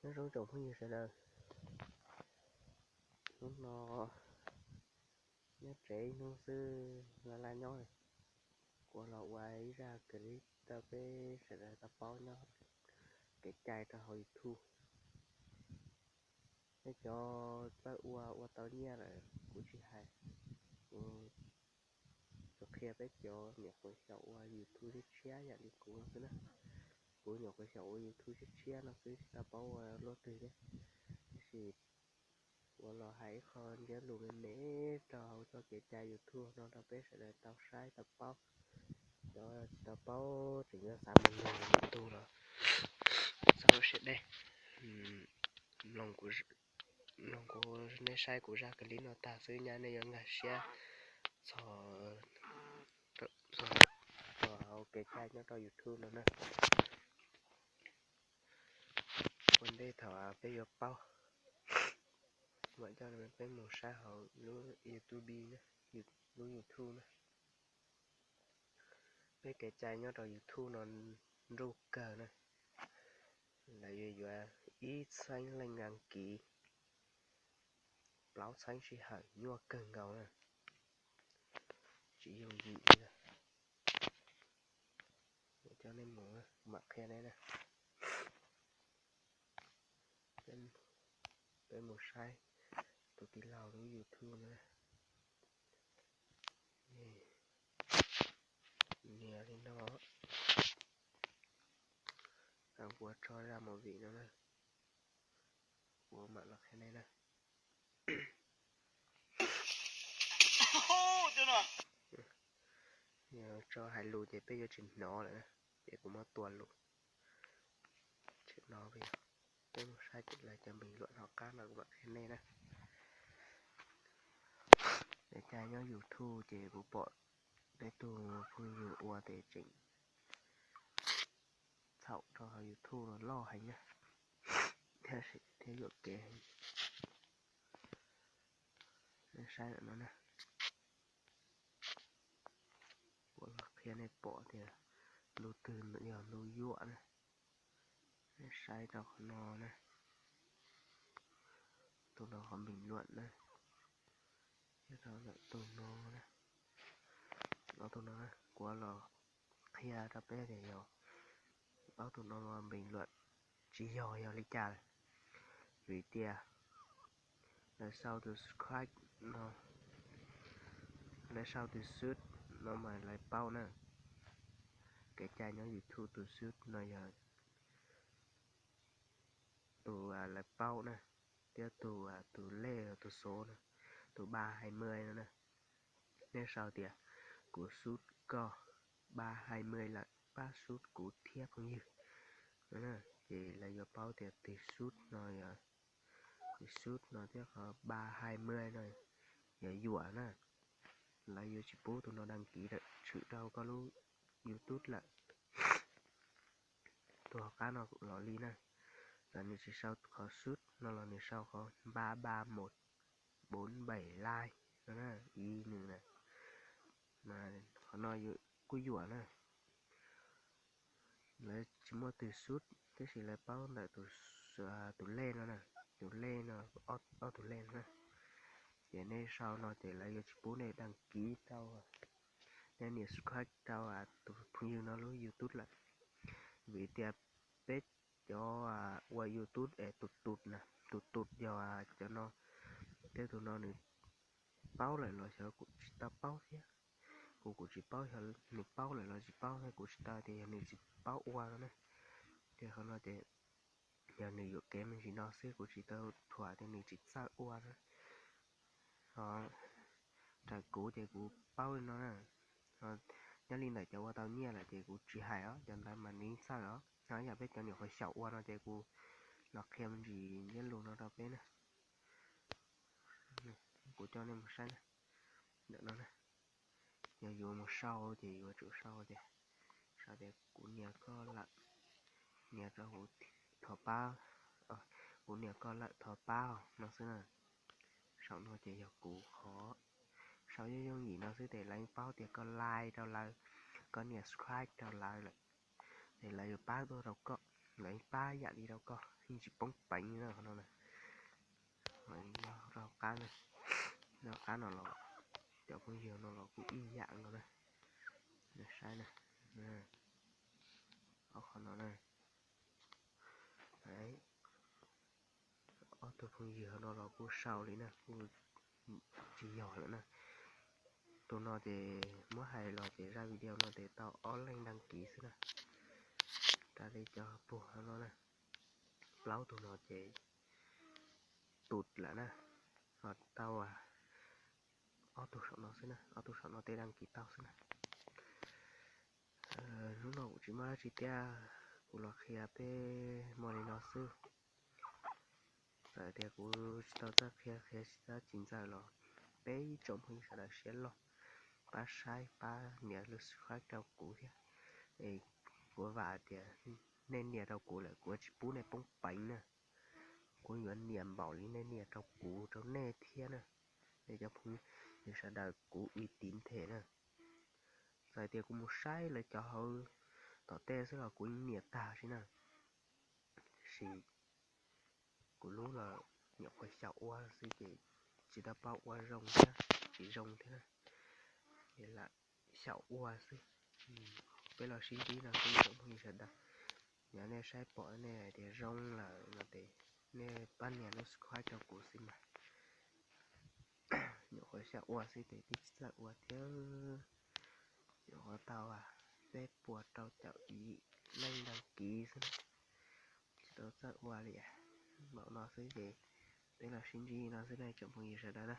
Nyob zoo tsoom phooj ywg sawv daws, hnub no nyob tsev ib hnub xwb, laj laj nyob, kuv los ua ib zaj clip rau peb sawv daws tau paub nyob kev cai rau hauv YouTube. Peb cov txawj ua, ua tau nyiaj lawm kuv tsis hais, kuv tsuas qhia peb cov nyuam qhuav xyaum ua YouTube tshiab tshiab yam li kuv no xwb na. Kuv nyuam qhuav xyaum ua YouTube tshiab tshiab no xwb, tsis tau paub ua luaj twg thiab. Tab sis kuv los hais ib qho ntsiab lus me me rau hauv txoj kev cai YouTube no rau peb sawv daws tau saib tau paub. Cov tsis tau paub tseem yuav xav mus nug lwm tus los txhob ua siab deb. Mloog kuv, mloog kuv, nej saib kuv zaj clip no tag xwb nyab nej yuav nkag siab txog, txog hauv kev cai nyob rau YouTube no na. Ua ntej thaum peb yuav paub, mam coj peb mus saib hauv lub YouTube, lub YouTube na. Peb kev cai nyob rau YouTube no nruj kawg na. Lawv yuav yuav ib txheeb leej đăng ký, plaub txheeb sij hawm, nyuaj kawg nkaus na. Tsis yooj yim li. Coj nej mus, mam qhia nej na. Peb mus saib tus tij laug lub YouTube na. Nias li no, kuv tso zaj movie no na, kuv mam los qhia nej na. Yog tso hais lus ces peb yuav tsis hnov lawm na, ces kuv muab tua lus. Tsis hnov, peb mus saib lawv cov bình luận hauv qab no kuv mam qhia nej na. Kev cai nyob YouTube ces kuv pom peb tug phooj ywg ua ces tseem txhaum rau hauv YouTube no loj heev na, thiab yuam kev heev. Nej saib lawm no na. Kuv los qhia nej pom tias ntu twg yog ntu yuam na. Nej saib rau qhov no na. Tus no qhov bình luận na. Thiab rau ntawm tus no na. Ob tug no na, kuv los qhia rau peb tias yog ob tug no bình luận tsis yog yog li cas lawm. Vim tias lawv sau tus subscribe no, lawv sau tus sub no mas lawv paub na. Kev cai nyob YouTube tus sub no yog tus lawv paub na, thiab tus, tus lej, tus số no, tus ba hai mươi no na. Nej sau tias kuv sub koj ba hai mươi lawm, pab sub kuv thiab phooj ywg. Ces lawv yuav paub tias tus sub no, tus sub no thiab qhov ba hai mươi no yog yuam na. Lawv yuav tsis pub tus no đăng ký lawm, tshwm rau koj lub YouTube lawm. Tus hauv qab no los li na, lawv nws tsis sau qhov sub no los nws sau qhov ba ba một bốn bảy like no na, ib nws na. Qhov no kuj yuam na. Lawv tsis muaj tus sub tab sis lawv paub ntawm tus lej no na, tus lej no, ob tug lej no na. Ces nej sau no ces lawv yuav tsis pub nej đăng ký rau, nej nias subscribe rau tus phooj ywg no lub YouTube lawm. Vim tias peb cov ua YouTube es tus tus na, tus tus yog cov no, thiab tus no nws paub lawm los xyov kuv tsis tau paub thiab. Kuv kuv tsis paub xyov nws paub lawm los tsis paub thiab, kuv tsis tau tias yog nws tsis paub ua no na. Ces qhov no ces yog nws yuam kev me ntsis no xwb, kuv tsis tau thuam tias nws tsis txawj ua na. Ho raws kuv ces kuv paub li no na. Nyob li ntawm cov ua tau nyiaj lawm ces kuv tsis hais os, cov ntawd mas nws yeej txawj os. Ho yam peb cov nyuam qhuav xyaum ua no ces kuv los qhia me ntsis ntsiab lus no rau peb na. Kuv coj nej mus saib na, ntawm no na. Yog yuav mus sau ces yuav tsum sau tias, sau tias kuv nias koj lawm, nias rau kuv thov pab, kuv nias koj lawm thov pab no xwb na. Saum no ces yog kuv qhov, sau yooj yooj yim no xwb ces lawv yeej paub tias koj like rau lawv, koj nias subscribe rau lawv lawm, ces lawv yuav pab tuaj rau koj. lawv pab yam li rau koj yeej tsis poob peev li na qhov no na. Rau qab no, rau qab no los cov phooj ywg no los kuj ib yam nkaus na. Saib na, ob qhov no na. Ob tug phooj ywg no los kuj sau li na, kuj tsis yog lawm na. Tus no ces muab hais los ces zaj video no ces tau ob leej đăng ký xwb na. Raws li cov puag no na, plaub tug no ces tus lawm na, ho tau ob tug saum no xwb na, ob tug saum no tej đăng ký tau xwb na. Hnub no kuv tsis muaj dab tsi thiab, kuv los qhia peb muaj li no xwb. Txawm tias kuv tsis tau txawj qhia, qhia tsis txawj txij ntxawm los peb ib tsoom phooj ywg sawv daws siab loj pab saib pab nias lub subscribe rau kuv thiab. Es kuv vam tias nej nias rau kuv lawm kuv tsis pub nej poob peev na. Kuv yuav nias npaum li nej nias rau kuv rau nej thiab na. Nej cov phooj ywg sawv daws kuv uy tín them na. Txawm tias kuv mus saib lawv cov hauv tom tej xwb los kuv yeej nias tag xwb na. Tab sis kuv lub los nyuam qhuav xyaum ua xwb ces tsis tau paub ua zoo thiab tsis zoo thiab na. Es lam xyaum ua xwb. Peb los sib ntsib no xwb tsoom phooj ywg sawv daws. Yog nej saib pom nej hais tias zoo lawm no ces nej pab nias lub subscribe rau kuv xwb mas. Nyuam qhuav xyaum ua xwb ces twb tsis txawj ua thiab. Nyuam qhuav tau peb puas rau caum yim leej đăng ký xwb na. Tsis tau txawj ua li. Npaum no xwb ces peb los sib ntsib no xwb na tsoom phooj ywg sawv daws na.